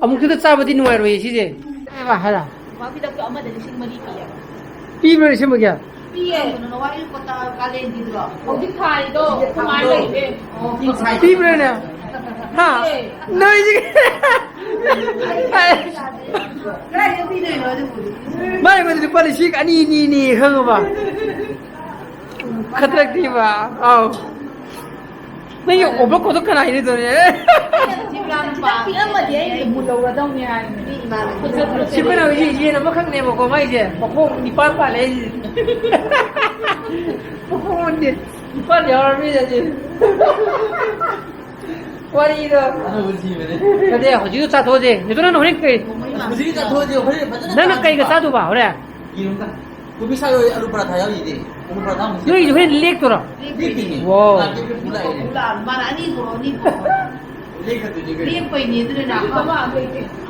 ꯑꯃꯨꯛꯇꯗ ꯆꯥꯕꯗꯤ ꯅꯨꯡꯉꯥꯏꯔꯣꯏꯌꯦ ꯁꯤꯁꯦ꯫ ꯍꯥꯏꯔ? ꯃꯣꯝꯄꯥꯛ ꯐꯤꯗꯛꯇꯣ ꯑꯃꯗ ꯂꯤꯁꯤꯡ ꯃꯔꯤ ꯄꯤꯌꯦ꯫ ꯄꯤꯕ꯭ꯔꯥ ꯂꯤꯁꯤꯡ ꯑꯃꯒꯤ? ꯄꯤꯌꯦ꯫ ꯀꯩꯅꯣ, ꯅꯋꯥꯏ ꯀꯣꯇꯥ ꯀꯥꯂꯦꯟꯒꯤꯗꯨꯔꯣ? ꯍꯧꯖꯤꯛ ꯊꯥꯔꯤꯗꯣ ꯀꯃꯥꯏꯅ ꯂꯩꯒꯦ? ꯄꯤꯕ꯭ꯔꯥꯅꯦ? ꯍꯥ? ꯅꯣꯏꯁꯤ꯫ ꯀꯗꯥꯏꯗ ꯄꯤꯗꯣꯏꯅꯣ ꯑꯗꯨꯕꯨ? ꯃꯥꯏ ꯃꯗꯨ ꯂꯨꯄꯥ ꯂꯤꯁꯤꯡ ꯑꯅꯤ, ꯑꯅꯤ, ꯑꯅꯤ ꯈꯪꯉꯕ? ꯈꯗ꯭ꯔꯛꯇꯤꯕ꯫ ꯑꯥꯎ꯫ ꯅꯪꯒꯤ ꯑꯣꯕꯔ ꯀꯣꯠꯇꯣ ꯀꯅꯥ ꯏꯔꯤꯗꯣꯅꯦ? ꯁꯤ ꯄꯤꯔꯝꯃꯗꯤ ꯑꯩ ꯃꯨꯜ ꯂꯧꯔꯗꯧꯅꯦ ꯍꯥꯏꯕꯅꯦ꯫ ꯁꯤ ꯑꯩꯈꯣꯏꯅ ꯍꯧꯖꯤꯛ ꯌꯦꯟ ꯑꯃꯈꯛꯅꯦꯕꯀꯣ, ꯃꯥꯏꯁꯦ ꯃꯈꯣꯡ ꯅꯤꯄꯥꯟ ꯄꯥꯜꯂꯦ ꯍꯥꯏꯁꯦ꯫ ꯃꯈꯣꯡ ꯑꯅꯤ ꯅꯤꯄꯥꯟ ꯌꯥꯎꯔꯕꯅꯤꯅ ꯁꯤ꯫ ꯋꯥꯔꯤꯗꯣ꯫ ꯑꯅꯧꯕ ꯊꯤꯕꯅꯦ꯫ ꯅꯠꯇꯦ, ꯍꯧꯖꯤꯛꯇꯣ ꯆꯥꯊꯣꯛꯑꯁꯦ꯫ ꯅꯦꯇꯣ, ꯅꯪꯅ ꯍꯣꯔꯦꯟ ꯀꯩ? ꯍꯧꯖꯤꯛ ꯆꯥꯊꯣꯛꯑꯁꯦ, ꯍꯣꯔꯦꯟ ꯐꯖꯅ ꯅꯪꯅ ꯆꯥꯔꯁꯤ꯫ ꯀꯩꯒ ꯆꯥꯗꯧꯕ ꯍꯣꯔꯦꯟ? ꯌꯦꯔꯨꯝꯒ꯫ ꯀꯣꯕꯤ ꯁꯥꯏ ꯍꯣꯏ ꯑꯂꯨ ꯄꯔꯥꯊꯥ ꯌꯥꯎꯔꯤꯗꯤ꯫ ꯑꯂꯨ ꯄꯔꯥꯊꯥ ꯑꯃꯨꯛ ꯁꯦꯝ-꯫ ꯅꯣꯏꯒꯤꯁꯨ ꯍꯣꯔꯦꯟ ꯂꯦꯛꯇꯣꯏꯔꯣ? ꯂꯦꯛꯇꯣꯏꯅꯦ꯫ ꯋꯥꯎ꯫ ꯂꯥꯛꯀꯦ, ꯄꯨꯂꯞ ꯂꯥꯛꯑꯦꯅꯦ꯫ ꯃꯥꯅ ꯑꯅꯤ ꯄꯨꯔꯛꯑꯣ, ꯑꯅꯤ ꯄꯨꯔꯛꯑꯣ꯫ ꯂꯦꯛꯀꯗꯣꯏꯅꯦ ꯀꯩꯅꯣ꯫ ꯂꯦꯛꯄꯩꯅꯦ ꯑꯗꯨꯅ꯫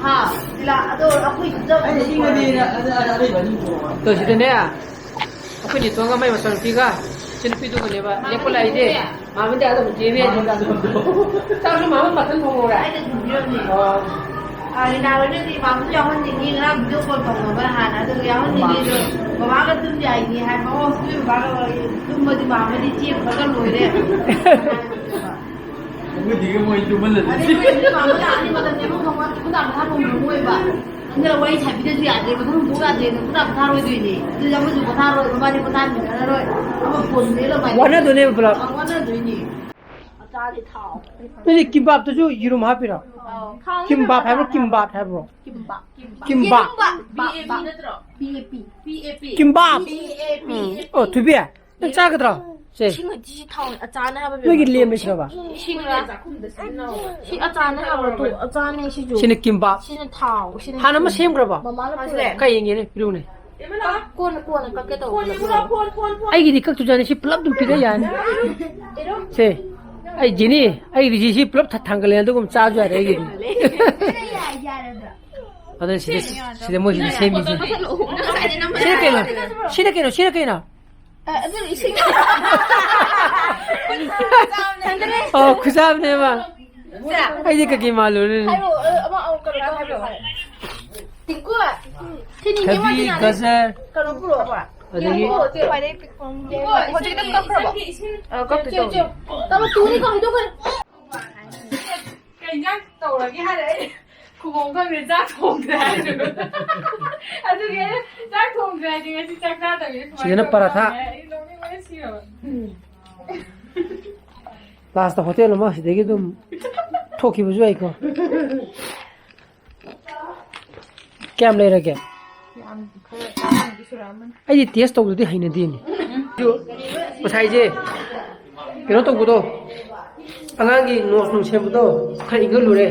ꯍꯥ, ꯁꯤꯂꯥ, ꯑꯗꯣ ꯑꯩꯈꯣꯏ ꯑꯩꯅ ꯏꯪꯉꯗꯤꯅ ꯑꯗ-, ꯑꯗ-, ꯑꯔꯩꯕ ꯑꯅꯤ ꯄꯨꯔꯛꯑꯣ꯫ ꯇꯣ ꯁꯤꯗꯅꯦ, ꯑꯩꯈꯣꯏ ꯅꯦꯇꯣꯟꯒ ꯃꯥꯏ ꯃꯆꯥꯅꯨꯄꯤꯒ, ꯏꯆꯟꯅꯨꯄꯤꯗꯨꯒꯅꯦꯕ ꯂꯦꯞꯄ ꯂꯥꯛꯏꯁꯦ꯫ ꯃꯥꯃꯗꯤ ꯑꯥꯗ ꯑꯃꯨꯛ ꯂꯦꯝꯃꯦ꯫ ꯃꯥꯃꯗꯤ ꯑꯥꯗ ꯑꯃꯨꯛ ꯂꯦꯝꯃꯦ꯫ ꯆꯥꯛꯁꯨ ꯃꯥꯃ ꯃꯊꯟ ꯊꯣꯡꯍꯧꯔꯦ꯫ ꯑꯩꯅ ꯊꯣꯡꯕꯤꯔꯝꯅꯦ꯫ ꯑꯣ꯫ ꯑꯥ, ꯔꯤꯅꯥ ꯍꯣꯏꯅꯗꯤ ꯃꯥꯃꯁꯨ ꯌꯥꯎꯍꯟꯅꯤꯡꯉꯤ, ꯉꯔꯥꯡ ꯚꯤꯗꯤꯑꯣ ꯀꯣꯜ ꯇꯧꯅꯕ ꯍꯥꯟꯅ, ꯑꯗꯨꯒ ꯌꯥꯎꯍꯟꯅꯤꯡꯉꯤ, ꯑꯗꯣ ꯕꯕꯥꯒ ꯇꯨꯝ ꯌꯥꯏꯅꯤ ꯍꯥꯏꯕ꯫ ꯑꯣ, ꯅꯣꯏ ꯕꯕꯥꯒ ꯇꯨꯝꯃꯗꯤ ꯃꯥꯃꯗꯤ ꯆꯦꯟꯈ꯭ꯔꯒ ꯂꯣꯏꯔꯦ꯫ ꯑꯩꯈꯣꯏꯗꯤꯒ ꯃꯣꯏ ꯇꯨꯝꯍꯜꯂꯗꯤ꯫ ꯑꯗꯩ ꯃꯣꯏ ꯃꯥꯃ ꯂꯥꯛꯑꯅꯤ, ꯃꯇꯝ ꯂꯦꯟꯐꯝ ꯈꯪꯉꯣꯏ, ꯈꯨꯗꯥꯡ ꯊꯥꯕ ꯉꯝꯃꯣꯏꯕ꯫ ꯑꯗꯨꯅ ꯋꯥꯔꯤ ꯁꯥꯕꯤꯗ꯭ꯔꯁꯨ ꯌꯥꯗꯦ, ꯃꯊꯪ ꯄꯨꯡ ꯌꯥꯗꯦ, ꯄꯨꯡ ꯄꯣꯊꯥꯔꯣꯏꯗꯣꯏꯅꯦ꯫ ꯑꯗꯨꯗꯤ ꯑꯃꯁꯨ ꯄꯣꯊꯥꯔꯣꯏ, ꯃꯕꯥꯅꯤ ꯄꯣꯊꯥꯃꯤꯟꯅꯔꯔꯣꯏ꯫ ꯑꯃ ꯐꯣꯟ ꯃꯦꯠꯂ ꯃꯥꯏ ꯋꯥꯅꯗꯣꯏꯅꯦꯕ ꯄꯨꯂꯞ꯫ ꯑ, ꯋꯥꯅꯗꯣꯏꯅꯦ꯫ ꯑꯆꯥꯗꯤ ꯊꯥꯎ꯫ ꯅꯣꯏꯗꯤ ꯀꯤꯝꯕꯥꯞꯇꯁꯨ ꯌꯦꯔꯨꯝ ꯍꯥꯞꯄꯤꯔꯣ? ꯑꯧ꯫ ꯊꯥꯎ ꯀꯤꯝꯕꯥꯞ ꯅꯠꯇꯕ ꯍꯥꯏꯕ꯭ꯔꯣ, ꯀꯤꯝꯕꯥꯞ ꯍꯥꯏꯕ꯭ꯔꯣ? ꯀꯤꯝꯕꯥꯞ꯫ ꯀꯤꯝꯕꯥꯞ꯫ ꯀꯤꯝꯕꯥꯞ꯫ ꯕꯥꯞ, ꯕꯥꯞ꯫ B A P. Kimbap. B A P. ꯎꯝ꯫ ꯑꯣ, ꯊꯣꯏꯕꯤ꯫ ꯅꯪ ꯆꯥꯒꯗ꯭ꯔꯣ? ꯁꯦ꯫ ꯏꯁꯤꯡ ꯑꯁꯤ ꯊꯥꯎ ꯑꯆꯥꯅ ꯍꯥꯏꯕ ꯅꯣꯏꯒꯤ ꯂꯦꯝꯕꯁꯤꯔꯕ? ꯏꯁꯤꯡ ꯁꯤ ꯑꯆꯥꯅ ꯍꯥꯏꯕ ꯇꯨ, ꯑꯆꯥꯅꯦ ꯁꯤꯁꯨ꯫ ꯁꯤꯅ ꯀꯤꯝꯕꯥꯞ꯫ ꯁꯤꯅ ꯊꯥꯎ, ꯁꯤꯅ ꯍꯥꯟꯅ ꯑꯃ ꯁꯦꯝꯈ꯭ꯔꯕ? ꯃꯃꯥꯅ ꯄꯨꯔꯛꯑꯦ꯫ ꯀꯩ ꯌꯦꯡꯒꯦꯅꯦ, ꯄꯤꯔꯛꯎꯅꯦ꯫ ꯀꯣꯟꯅ, ꯀꯣꯟꯅ ꯀꯛꯀꯦ ꯇꯧꯕ꯫ ꯑꯩꯒꯤꯗꯤ ꯀꯛꯇꯨꯖꯥꯠꯅꯤ, ꯁꯤ ꯄꯨꯂꯞ ꯑꯗꯨꯝ ꯄꯤꯔꯛ ꯌꯥꯅꯤ꯫ ꯁꯦ, ꯑꯩ ꯖꯤꯅꯤ, ꯑꯩꯒꯤꯗꯤ ꯁꯤ ꯄꯨꯂꯞ ꯊꯥꯡꯒꯠꯂꯦ, ꯑꯗꯨꯒꯨꯝ ꯆꯥꯁꯨ ꯌꯥꯔꯦ ꯑꯩꯒꯤꯗꯤ꯫ ꯑꯗꯨꯅ ꯁꯤꯗ, ꯁꯤꯗ ꯃꯣꯏꯁꯤꯅ ꯁꯦꯝꯃꯤꯁꯦ꯫ ꯁꯤꯅ ꯀꯩꯅꯣ? ꯁꯤꯅ ꯀꯩꯅꯣ? ꯁꯤꯅ ꯀꯩꯅꯣ? ꯑ, ꯑꯗꯨ ꯏꯁꯤꯡ꯫ ꯑꯣ, ꯈꯨꯖꯥꯝꯅꯦꯕ꯫ ꯁꯦ꯫ ꯑꯩꯗꯤ ꯀꯩꯀꯩ ꯃꯥꯜꯂꯨꯔꯦ? ꯍꯥꯏꯔꯛꯑꯣ, ꯑ, ꯑꯃ, ꯑꯃ ꯀꯩꯅꯣ ꯍꯥꯏꯔꯛꯑꯣ, ꯍꯥꯏꯔꯛꯑꯣ꯫ ꯇꯤꯡꯀꯨ, ꯁꯤ ꯅꯤꯡꯊꯤ ꯊꯕꯤ, ꯃꯥꯟꯗꯦ ꯅꯪ ꯒꯖꯔ꯫ ꯀꯩꯅꯣ ꯄꯨꯔꯛꯑꯣ꯫ ꯑꯗꯒꯤ ꯈ꯭ꯋꯥꯏꯗꯩ ꯄꯤꯛꯄ ꯑꯃ꯫ ꯍꯧꯖꯤꯛ ꯑꯗꯨꯝ ꯀꯛꯈ꯭ꯔꯕꯣ? ꯑ, ꯀꯛꯇꯣꯏ ꯇꯧꯕꯅꯦ꯫ ꯀꯩ ꯏꯟꯖꯥꯡ ꯇꯧꯔꯒꯦ ꯍꯥꯏꯔꯦ ꯑꯩ ꯈꯨꯝꯕꯝ ꯈꯪꯗ꯭ꯔꯦ, ꯆꯥꯛ ꯊꯣꯡꯗ꯭ꯔꯦ ꯍꯥꯏꯗꯨꯒ꯫ ꯑꯗꯨꯒꯤ ꯑꯩꯅ ꯆꯥꯛ ꯊꯣꯡꯗ꯭ꯔꯦ ꯍꯥꯏꯗꯤ ꯉꯁꯤ ꯆꯥꯛ ꯆꯥꯗꯕꯅꯤꯅ ꯁꯨꯃꯥꯏꯅ ꯁꯤꯗꯅ ꯇꯧꯔꯦ ꯄꯔꯥꯊꯥ꯫ ꯍꯥꯏ꯫ ꯑꯩ ꯅꯣꯛꯅꯤꯡꯕꯅ ꯁꯤꯔꯕ꯫ ꯂꯥꯁꯇ ꯍꯣꯇꯦꯜ ꯑꯃ ꯁꯤꯗꯒꯤ ꯑꯗꯨꯝ ꯊꯣꯛꯈꯤꯕꯁꯨ ꯌꯥꯏꯀꯣ꯫ ꯀꯌꯥꯝ ꯂꯩꯔꯒꯦ? ꯌꯥꯝ ꯈꯔ ꯇꯔꯥꯃꯨꯛꯇꯤ ꯁꯨꯔꯛꯑꯃꯅꯤ꯫ ꯑꯩꯗꯤ ꯇꯦꯁ ꯇꯧꯕꯗꯨꯗꯤ ꯍꯩꯅꯗꯦꯅꯦ꯫ ꯉꯁꯥꯏꯁꯦ ꯀꯩꯅꯣ ꯇꯧꯕꯗꯣ, ꯑꯉꯥꯡꯒꯤ ꯅꯣꯠꯁ ꯅꯨꯡ ꯁꯦꯝꯕꯗꯣ ꯈꯔ ꯏꯪꯍꯜꯂꯨꯔꯦ꯫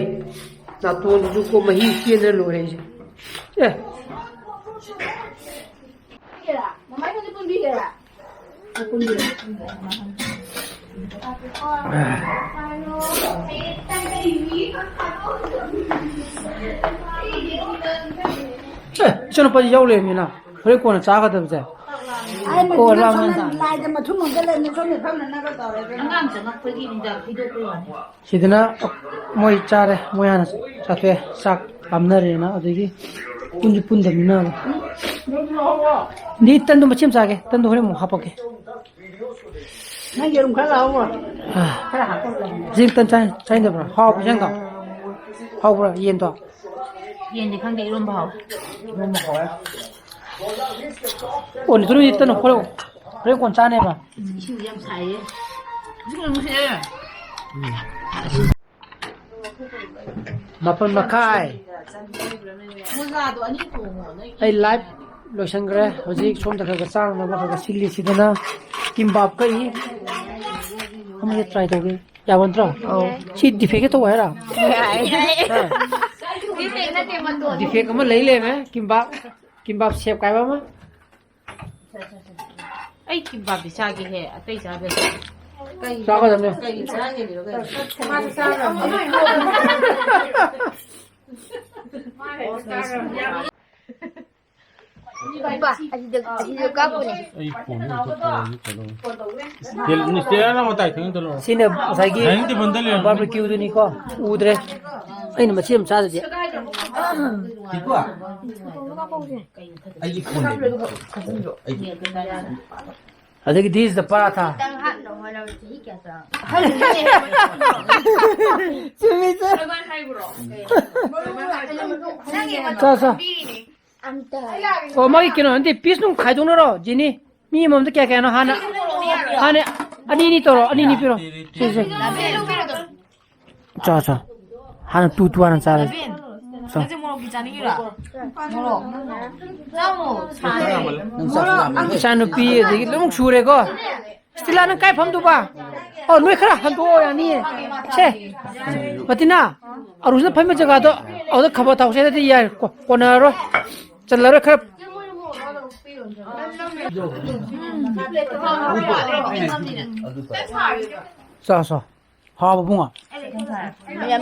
ꯅꯥꯇꯣꯟꯗꯨꯁꯨ ꯀꯣ ꯃꯍꯤ ꯆꯦꯟꯗꯅ ꯂꯣꯏꯔꯦ ꯑꯩꯁꯦ꯫ ꯑꯦ꯫ ꯃꯃꯥꯏ ꯈꯔ ꯄꯨꯟꯕꯤꯒꯦꯔꯥ? ꯑꯦ, ꯏꯆꯟꯅꯨꯄꯥꯁꯤ ꯌꯥꯎ ꯂꯩꯔꯝꯃꯤꯅ꯫ ꯍꯣꯔꯦꯟ ꯀꯣꯟꯅ ꯆꯥꯒꯗꯕꯁꯦ꯫ ꯑꯩ ꯑꯣ, ꯃꯊꯪ ꯂꯥꯝꯃꯦ꯫ ꯃꯊꯪ ꯂꯥꯏꯗ ꯃꯊꯨꯝ ꯑꯝꯇ ꯂꯩꯔꯝꯃꯦ, ꯁꯣꯝꯗ ꯐꯝꯅꯅꯕ ꯇꯧꯔꯦ꯫ ꯑꯉꯥꯡ ꯆꯪꯉꯛꯄꯒꯤꯅꯤꯗ, ꯊꯩꯗꯣꯛꯄꯩ ꯋꯥꯅꯤ꯫ ꯁꯤꯗꯅ ꯃꯣꯏ ꯆꯥꯔꯦ, ꯃꯣꯏ ꯍꯥꯟꯅ ꯆꯥꯊꯣꯛꯑꯦ꯫ ꯆꯥꯛ ꯂꯥꯝꯅꯔꯦꯅ꯫ ꯑꯗꯒꯤ ꯄꯨꯟꯁꯨ ꯄꯨꯟꯗꯕꯅꯤꯅ꯫ ꯗꯤ ꯇꯟꯗꯣ ꯃꯆꯦꯠ ꯑꯃ ꯆꯥꯒꯦ, ꯇꯟꯗꯣ ꯍꯣꯔꯦꯟ ꯑꯃꯨꯛ ꯍꯥꯞꯄꯛꯀꯦ꯫ ꯅꯪ ꯌꯦꯔꯨꯝ ꯈꯔ ꯂꯧꯍꯧꯕ꯭ꯔꯣ? ꯑꯥ꯫ ꯈꯔ ꯍꯥꯞꯄꯛꯑꯣ꯫ ꯍꯧꯖꯤꯛ ꯇꯟ ꯆꯥ-, ꯆꯥꯅꯤꯡꯗꯕ꯭ꯔꯣ? ꯍꯥꯎꯕ꯭ꯔꯣ ꯏꯟꯖꯥꯡꯗꯣ? ꯍꯥꯎꯕ꯭ꯔꯣ ꯌꯦꯟꯗꯣ? ꯌꯦꯟꯗꯤ ꯈꯪꯗꯦ, ꯏꯔꯣꯝꯕ ꯍꯥꯎꯋꯦ꯫ ꯏꯔꯣꯝꯕ ꯍꯥꯎꯋꯦ꯫ ꯑꯣ, ꯅꯦꯇꯨꯅ ꯇꯟ ꯍꯣꯔꯦꯟ, ꯍꯣꯔꯦꯟ ꯀꯣꯟ ꯆꯥꯅꯦꯕ? ꯏꯁꯤꯡꯁꯦ ꯌꯥꯝ ꯁꯥꯏꯌꯦ꯫ ꯏꯁꯤꯡ ꯑꯗꯨꯝ ꯁꯤꯖꯤꯟꯅꯔꯦ꯫ ꯃꯥꯄꯟ ꯃꯈꯥꯏ꯫ ꯃꯣꯖꯥꯗꯣ ꯑꯅꯤ ꯇꯣꯡꯉꯣ, ꯅꯣꯏ ꯑꯩ ꯂꯥꯏꯚ ꯂꯣꯏꯁꯟꯈ꯭ꯔꯦ꯫ ꯍꯧꯖꯤꯛ ꯁꯣꯝꯗ ꯈꯔ ꯈꯔ ꯆꯥꯅꯅꯕ ꯈꯔ ꯈꯔ ꯁꯤꯜꯂꯤ꯫ ꯁꯤꯗꯅ ꯀꯤꯝꯕꯥꯞ ꯀꯛꯏ꯫ ꯑꯃꯁꯦ ꯇ꯭ꯔꯥꯏ ꯇꯧꯒꯦ꯫ ꯌꯥꯕ ꯅꯠꯇ꯭ꯔꯣ? ꯑꯧ꯫ ꯁꯤ ꯗꯤꯐꯦꯛꯁꯦ ꯇꯧ ꯍꯥꯏꯔꯣ? ꯌꯥꯏ꯫ ꯍꯥ? ꯗꯤꯐꯦꯛ ꯅꯠꯇꯦ, ꯃꯇꯣꯟ꯫ ꯗꯤꯐꯦꯛ ꯑꯃ ꯂꯩ ꯂꯩꯔꯝꯃꯦ꯫ ꯀꯤꯝꯕꯥꯞ, ꯀꯤꯝꯕꯥꯞ ꯁꯦꯞ ꯀꯥꯏꯕ ꯑꯃ꯫ ꯑꯩ ꯀꯤꯝꯕꯥꯞꯇꯤ ꯆꯥꯒꯦꯍꯦ, ꯑꯇꯩ ꯆꯥꯗ꯭ꯔꯁꯨ꯫ ꯀꯩ, ꯆꯥꯒꯗꯕꯅꯦ꯫ ꯀꯩ ꯆꯥ ꯍꯦꯜꯂꯤꯔꯣ ꯀꯩꯅꯣ? ꯃꯥꯁꯨ ꯆꯥꯈ꯭ꯔꯕꯅꯦ꯫ ꯏꯄꯥ, ꯑꯁꯤꯗ, ꯑꯁꯤꯗ ꯀꯥꯞꯄꯨꯅꯦ꯫ ꯑꯩ ꯐꯣꯟꯗ ꯑꯝꯇ ꯄꯨꯔꯛꯑꯣ, ꯀꯩꯅꯣ꯫ ꯁ꯭ꯇꯦꯟ-, ꯁ꯭ꯇꯦꯟ ꯑꯃ ꯃꯇꯥꯏ ꯈꯪꯗ ꯂꯧꯔꯣ꯫ ꯁꯤꯅ ꯉꯁꯥꯏꯒꯤ ꯗꯥꯏꯅꯤꯡ ꯇꯦꯕꯜꯗ ꯂꯩꯔꯝꯒꯅꯤ꯫ ꯕꯥꯔꯕꯤꯀ꯭ꯌꯨꯗꯨꯅꯤꯀꯣ, ꯎꯗ꯭ꯔꯦ꯫ ꯑꯩꯅ ꯃꯆꯦꯠ ꯑꯃ ꯆꯥꯗꯗꯤ꯫ ꯏꯀꯣ? ꯑꯩꯒꯤ ꯐꯣꯟ ꯂꯩꯕ꯫ ꯑꯩꯒꯤ ꯑꯗꯒꯤ this is the paratha. ꯆꯨꯝꯃꯤ, ꯆꯨꯝꯃꯤ꯫ ꯆꯥ, ꯆꯥ꯫ ꯑꯣ, ꯃꯥꯒꯤ ꯀꯩꯅꯣ ꯅꯠꯇꯦ, piece ꯅꯨꯡ ꯈꯥꯏꯗꯣꯛꯅꯔꯣ, ꯖꯤꯅꯤ꯫ ꯃꯤ ꯑꯃꯃꯝꯗ ꯀꯌꯥ ꯀꯌꯥꯅꯣ ꯍꯥꯟꯅ, ꯍꯥꯟꯅ ꯑꯅꯤ ꯑꯅꯤ ꯇꯧꯔꯣ, ꯑꯅꯤ ꯑꯅꯤ ꯄꯤꯔꯣ꯫ ꯁꯦ, ꯁꯦ꯫ ꯆꯥ, ꯆꯥ꯫ ꯍꯥꯟꯅ ꯇꯨ ꯇꯨ ꯍꯥꯟꯅ ꯆꯥꯔꯁꯤ꯫ ꯆꯥ꯫ ꯅꯪꯁꯦ ꯃꯣꯔꯣꯛꯀꯤ ꯆꯥꯅꯤꯡꯉꯤꯔꯣ? ꯃꯣꯔꯣꯛ꯫ ꯆꯥꯃꯣ꯫ ꯅꯪ ꯆꯥꯛꯁꯨ ꯌꯥꯝꯃꯦ꯫ ꯏꯆꯥꯅꯨꯄꯤ ꯑꯗꯒꯤ ꯂꯣꯏꯅꯃꯛ ꯁꯨꯔꯦꯀꯣ꯫ ꯁ꯭ꯇꯤꯂꯥ, ꯅꯪ ꯀꯥꯏ ꯐꯝꯗꯨꯕ? ꯑꯣ, ꯅꯣꯏ ꯈꯔ ꯍꯟꯗꯣꯛꯑꯣ, ꯌꯥꯅꯤꯌꯦ꯫ ꯁꯦ, ꯃꯇꯤꯅꯥ, ꯑꯔꯨꯁꯅ ꯐꯝꯕ ꯖꯒꯥꯗꯣ, ꯑꯗꯨꯗ ꯈꯕꯔ ꯊꯥꯎꯁꯦ, ꯅꯠꯇ꯭ꯔꯗꯤ ꯌꯥꯏ, ꯀꯣ-, ꯀꯣꯟꯅꯔꯔꯣꯏ꯫ ꯆꯜꯂꯔꯣꯏ, ꯈꯔ꯫ ꯆꯥ, ꯆꯥ꯫ ꯍꯥꯎꯕ ꯕꯨꯡꯉꯣ?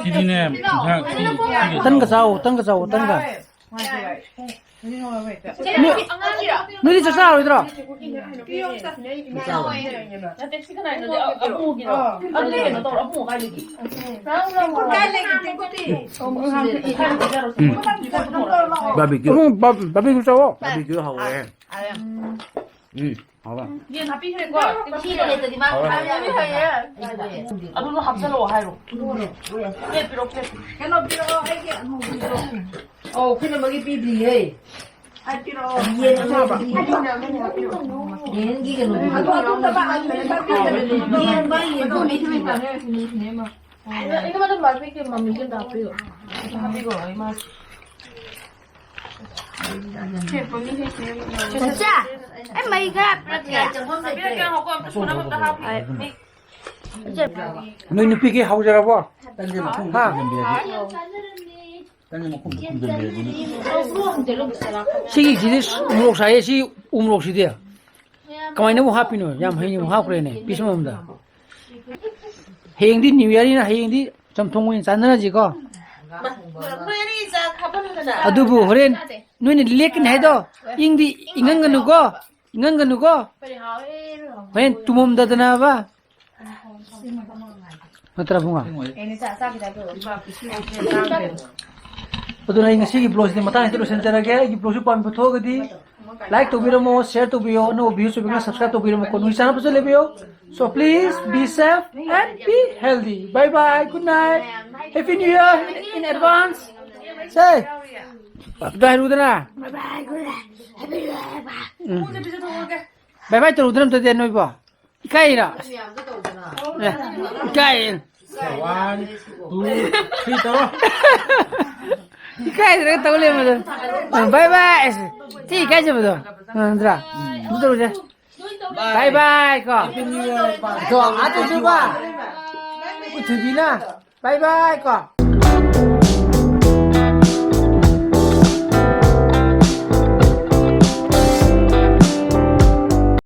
ꯁꯤꯗꯤꯅꯦ, ꯏꯟꯁꯥꯡ, ꯁꯤ, ꯁꯤꯒ ꯇꯟꯒ ꯆꯥꯎ, ꯇꯟꯒ ꯆꯥꯎ, ꯇꯟꯒ꯫ ꯅꯣꯏ, ꯅꯣꯏꯗꯤ ꯆꯥꯛ ꯆꯥꯔꯣꯏꯗ꯭ꯔꯣ? ꯅꯠꯇꯦ, ꯁꯤ ꯀꯅꯥꯏꯅꯣꯗꯤ ꯑ-, ꯑꯕꯨꯡꯉꯣꯒꯤꯔꯣ? ꯑꯗꯨꯗꯤ ꯀꯩꯅꯣ ꯇꯧꯔꯣ, ꯑꯕꯨꯡꯉꯣ ꯀꯥꯏ ꯂꯩꯒꯦ? ꯕꯥꯔꯕꯤꯀ꯭ꯌꯨ꯫ ꯑꯕꯨꯡꯉꯣ, ꯕꯥꯔ-, ꯕꯥꯔꯕꯤꯀ꯭ꯌꯨ ꯆꯥꯎꯑꯣ꯫ ꯕꯥꯔꯕꯤꯀ꯭ꯌꯨ ꯍꯥꯎꯋꯦ꯫ ꯎꯝ, ꯍꯥꯎꯕ꯫ ꯌꯦꯟ ꯍꯥꯞꯄꯤꯈ꯭ꯔꯦꯀꯣ? ꯁꯤꯗꯣ ꯂꯩꯇ꯭ꯔꯗꯤ ꯃꯥ ꯍꯥꯎꯋꯦ꯫ ꯍꯥꯏꯔꯣꯏ, ꯍꯥꯏꯔꯣꯏ꯫ ꯑꯗꯨꯗꯣ ꯍꯥꯞꯆꯜꯂꯛꯑꯣ ꯍꯥꯏꯔꯣ꯫ ꯄ꯭ꯂꯦꯠ ꯄꯤꯔꯛꯑꯣ, ꯄ꯭ꯂꯦꯠ꯫ ꯀꯩꯅꯣ ꯄꯤꯔꯛꯑꯣ, ꯑꯩꯒꯤ ꯑꯃꯨꯕꯤꯗꯣ꯫ ꯑꯧ, ꯑꯩꯈꯣꯏꯅ ꯃꯥꯒꯤ ꯄꯤꯗ꯭ꯔꯤꯌꯦ꯫ ꯑꯩ ꯄꯤꯔꯛꯑꯣ꯫ ꯌꯦꯟ ꯑꯃ ꯍꯥꯞꯄꯤꯔꯛꯑꯣ꯫ ꯌꯦꯟꯒꯤ ꯀꯩꯅꯣꯗꯣ꯫ ꯑꯗꯨ ꯑꯇꯣꯞꯄ ꯑꯃ ꯄꯤꯔꯛꯑꯣ꯫ ꯌꯦꯟ ꯃꯥ ꯌꯦꯟ ꯊꯣꯡꯕꯤ ꯊꯤꯜꯂꯛꯄꯅꯦ꯫ ꯑꯩꯅ, ꯑꯩꯅ ꯃꯗꯨ ꯃꯥꯔꯄꯤꯒꯤ ꯃꯃꯤꯒꯤ ꯑꯝꯇ ꯍꯥꯞꯄꯤꯌꯣ꯫ ꯍꯥꯞꯄꯤꯈ꯭ꯔꯣ, ꯑꯩ ꯃꯥ ꯆꯆꯥ, ꯑꯩ ꯃꯩ ꯈꯔ ꯄꯤꯔꯛꯀꯦ꯫ ꯅꯣꯏ ꯅꯨꯄꯤꯒꯤ ꯍꯧꯖꯔꯕꯣ? ꯍꯥ? ꯁꯤꯒꯤꯁꯤꯗꯤ ꯎꯃꯣꯔꯣꯛ ꯁꯥꯏꯌꯦ, ꯁꯤ ꯎꯃꯣꯔꯣꯛꯁꯤꯗꯤ꯫ ꯀꯃꯥꯏꯅꯕꯨ ꯍꯥꯞꯄꯤꯅꯣ? ꯌꯥꯝ ꯍꯩꯅꯕꯨ ꯍꯥꯞꯈ꯭ꯔꯦꯅꯦ, piece ꯑꯃꯃꯝꯗ꯫ ꯍꯌꯦꯡꯗꯤ New Year ꯅꯤꯅ ꯍꯌꯦꯡꯗꯤ ꯆꯝꯊꯣꯡ ꯑꯣꯏꯅ ꯆꯥꯟꯅꯔꯁꯤꯀꯣ꯫ ꯃ-, ꯃ-, ꯃꯣꯏ ꯑꯅꯤ ꯆꯥ ꯈꯥꯕꯜꯂꯨꯗꯅ꯫ ꯑꯗꯨꯕꯨ ꯍꯣꯔꯦꯟ ꯅꯣꯏꯅ ꯂꯦꯛꯀꯅꯤ ꯍꯥꯏꯗꯣ, ꯏꯪꯗꯤ ꯏꯪꯍꯟꯒꯅꯨꯀꯣ, ꯏꯪꯍꯟꯒꯅꯨꯀꯣ꯫ ꯍꯣꯔꯦꯟ ꯇꯨꯝꯃꯝꯗꯗꯅꯕ꯫ ꯅꯠꯇ꯭ꯔ ꯕꯨꯡꯉꯣ? ꯑꯩꯅ ꯆꯥ ꯆꯥꯈꯤꯗꯥꯏꯗꯣ? ꯑꯗꯨꯅ ꯑꯩ ꯉꯁꯤꯒꯤ vlogꯁꯤꯗꯤ ꯃꯇꯥꯡ ꯑꯁꯤꯗ ꯂꯣꯏꯁꯤꯟꯖꯔꯒꯦ꯫ ꯑꯩꯒꯤ vlogꯁꯤ ꯄꯥꯝꯕꯤꯕ ꯊꯣꯛꯑꯒꯗꯤ like ꯇꯧꯕꯤꯔꯝꯃꯣ, share ꯇꯧꯕꯤꯌꯣ, ꯑꯅꯧꯕ views ꯑꯣꯏꯕꯤꯅ subscribe ꯇꯧꯕꯤꯔꯝꯃꯣ, ꯀꯣ ꯅꯣꯏ ꯆꯥꯅꯕꯁꯨ ꯂꯩꯕꯤꯌꯣ꯫ So please be safe and be healthy. Bye bye, good night, happy new year in advance. Say ꯑꯗꯨ ꯍꯥꯏꯔꯨꯗꯅ꯫ ꯎꯝ꯫ Bye bye ꯇꯧꯔꯨꯗꯅ ꯑꯝꯇꯗꯤ ꯅꯣꯏꯕꯣ꯫ ꯏꯀꯥꯏꯔꯣ? ꯑꯦ, ꯏꯀꯥꯏ꯫ One, two, three ꯇꯧꯔꯣ꯫ ꯏꯀꯥꯏꯗ꯭ꯔꯒ ꯇꯧ ꯂꯩꯔꯝꯕꯗꯣ꯫ ꯑ, bye bye꯫ ꯑꯁ, ꯊꯤ ꯏꯀꯥꯏꯖꯕꯗꯣ꯫ ꯑ, ꯅꯠꯇ꯭ꯔꯥ? ꯑꯗꯨ ꯇꯧꯁꯦ꯫ Bye bye ꯀꯣ꯫ ꯑꯗꯣ, ꯑꯥ, ꯇꯧꯁꯤꯕ꯫ ꯎꯊꯨꯕꯤꯅ bye bye ꯀꯣ꯫